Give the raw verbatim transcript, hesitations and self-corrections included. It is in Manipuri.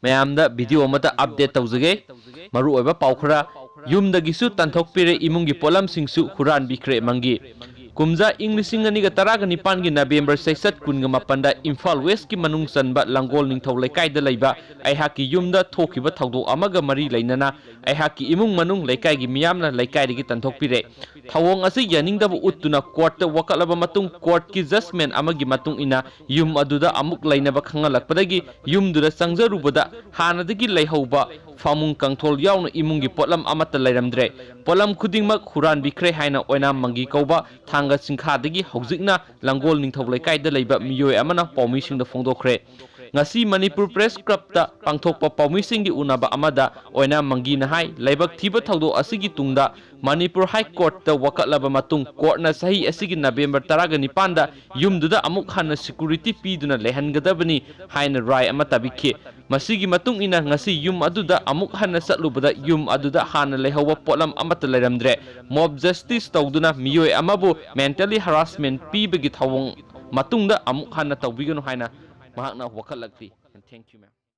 ꯃꯌꯥꯝꯗ video ꯑꯃꯗ update ꯇꯧꯖꯒꯦ꯫ ꯃꯔꯨꯑꯣꯏꯕ ꯄꯥꯎ ꯈꯔ꯫ ꯌꯨꯝꯗꯒꯤꯁꯨ ꯇꯥꯟꯊꯣꯛꯄꯤꯔꯦ, ꯏꯃꯨꯡꯒꯤ ꯄꯣꯠꯂꯝꯁꯤꯡꯁꯨ ꯍꯨꯔꯥꯟꯕꯤꯈ꯭ꯔꯦ ꯃꯪꯒꯤ꯫ ꯀꯨꯝꯖꯥ ꯏꯪ ꯂꯤꯁꯤꯡ ꯑꯅꯤꯒ ꯇꯔꯥꯒ ꯅꯤꯄꯥꯟꯒꯤ ꯅꯕꯦꯝꯕꯔ ꯆꯩꯆꯠ ꯀꯨꯟꯒ ꯃꯥꯄꯟꯗ ꯏꯝꯐꯥꯜ ꯋꯦꯁꯀꯤ ꯃꯅꯨꯡ ꯆꯟꯕ ꯂꯥꯡꯒꯣꯜ ꯅꯤꯡꯊꯧ ꯂꯩꯀꯥꯏꯗ ꯂꯩꯕ ꯑꯩꯍꯥꯛꯀꯤ ꯌꯨꯝꯗ ꯊꯣꯛꯈꯤꯕ ꯊꯧꯗꯣꯛ ꯑꯃꯒ ꯃꯔꯤ ꯂꯩꯅꯅ ꯑꯩꯍꯥꯛꯀꯤ ꯏꯃꯨꯡ ꯃꯅꯨꯡ, ꯂꯩꯀꯥꯏꯒꯤ ꯃꯤꯌꯥꯝꯅ ꯂꯩꯀꯥꯏꯗꯒꯤ ꯇꯥꯟꯊꯣꯛꯄꯤꯔꯦ꯫ ꯊꯧꯑꯣꯡ ꯑꯁꯤ ꯌꯥꯅꯤꯡꯗꯕ ꯎꯠꯇꯨꯅ courtꯇ ꯋꯥꯀꯠꯂꯕ ꯃꯇꯨꯡ, courtꯀꯤ judgment ꯑꯃꯒꯤ ꯃꯇꯨꯡ ꯏꯟꯅ ꯌꯨꯝ ꯑꯗꯨꯗ ꯑꯃꯨꯛ ꯂꯩꯅꯕ ꯈꯪꯍꯜꯂꯛꯄꯗꯒꯤ ꯌꯨꯝꯗꯨꯗ ꯆꯪꯖꯔꯨꯕꯗ ꯍꯥꯟꯅꯗꯒꯤ ꯂꯩꯍꯧꯕ ꯐꯃꯨꯡ ꯀꯥꯡꯊꯣꯜ ꯌꯥꯎꯅ ꯏꯃꯨꯡꯒꯤ ꯄꯣꯠꯂꯝ ꯑꯃꯠꯇ ꯂꯩꯔꯝꯗ꯭ꯔꯦ꯫ ꯄꯣꯠꯂꯝ ꯈꯨꯗꯤꯡꯃꯛ ꯍꯨꯔꯥꯟꯕꯤꯈ꯭ꯔꯦ ꯍꯥꯏꯅ ꯑꯣꯏꯅꯥꯝ ꯃꯪꯒꯤ ꯀꯧꯕ ꯊꯥꯡꯒ ꯆꯤꯡꯈꯥꯗꯒꯤ ꯍꯧꯖꯤꯛꯅ ꯂꯥꯡꯒꯣꯜ ꯅꯤꯡꯊꯧ ꯂꯩꯀꯥꯏꯗ ꯂꯩꯕ ꯃꯤꯑꯣꯏ ꯑꯃꯅ ꯄꯥꯎꯃꯤꯁꯤꯡꯗ ꯐꯣꯡꯗꯣꯛꯈ꯭ꯔꯦ꯫ ꯉꯁꯤ ꯃꯅꯤꯄꯨꯔ Press Clubꯇ ꯄꯥꯡꯊꯣꯛꯄ ꯄꯥꯎꯃꯤꯁꯤꯡꯒꯤ ꯎꯅꯕ ꯑꯃꯗ ꯑꯣꯏꯅꯥꯝ ꯃꯪꯒꯤꯅ ꯍꯥꯏ, ꯂꯥꯏꯕꯛ ꯊꯤꯕ ꯊꯧꯗꯣꯛ ꯑꯁꯤꯒꯤ ꯇꯨꯡꯗ ꯃꯅꯤꯄꯨꯔ High Courtꯇ ꯋꯥꯀꯠꯂꯕ ꯃꯇꯨꯡ, courtꯅ ꯆꯍꯤ ꯑꯁꯤꯒꯤ ꯅꯕꯦꯝꯕꯔ ꯇꯔꯥꯒ ꯅꯤꯄꯥꯟꯗ ꯌꯨꯝꯗꯨꯗ ꯑꯃꯨꯛ ꯍꯟꯅ security ꯄꯤꯗꯨꯅ ꯂꯩꯍꯟꯒꯗꯕꯅꯤ ꯍꯥꯏꯅ ꯔꯥꯏ ꯑꯃ ꯇꯥꯕꯤꯈꯤ꯫ ꯃꯁꯤꯒꯤ ꯃꯇꯨꯡ ꯏꯟꯅ ꯉꯁꯤ ꯌꯨꯝ ꯑꯗꯨꯗ ꯑꯃꯨꯛ ꯍꯟꯅ ꯆꯠꯂꯨꯕꯗ ꯌꯨꯝ ꯑꯗꯨꯗ ꯍꯥꯟꯅ ꯂꯩꯍꯧꯕ ꯄꯣꯠꯂꯝ ꯑꯃꯠꯇ ꯂꯩꯔꯝꯗ꯭ꯔꯦ꯫ Mob justice ꯇꯧꯗꯨꯅ ꯃꯤꯑꯣꯏ ꯑꯃꯕꯨ mentally harassment ꯄꯤꯕꯒꯤ ꯊꯧꯑꯣꯡ ꯃꯇꯨꯡꯗ ꯑꯃꯨꯛ ꯍꯟꯅ ꯇꯧꯕꯤꯒꯅꯨ ꯍꯥꯏꯅ ꯃꯍꯥꯛꯅ ꯋꯥꯀꯠꯂꯛꯂꯤ꯫ And thank you, ma'am.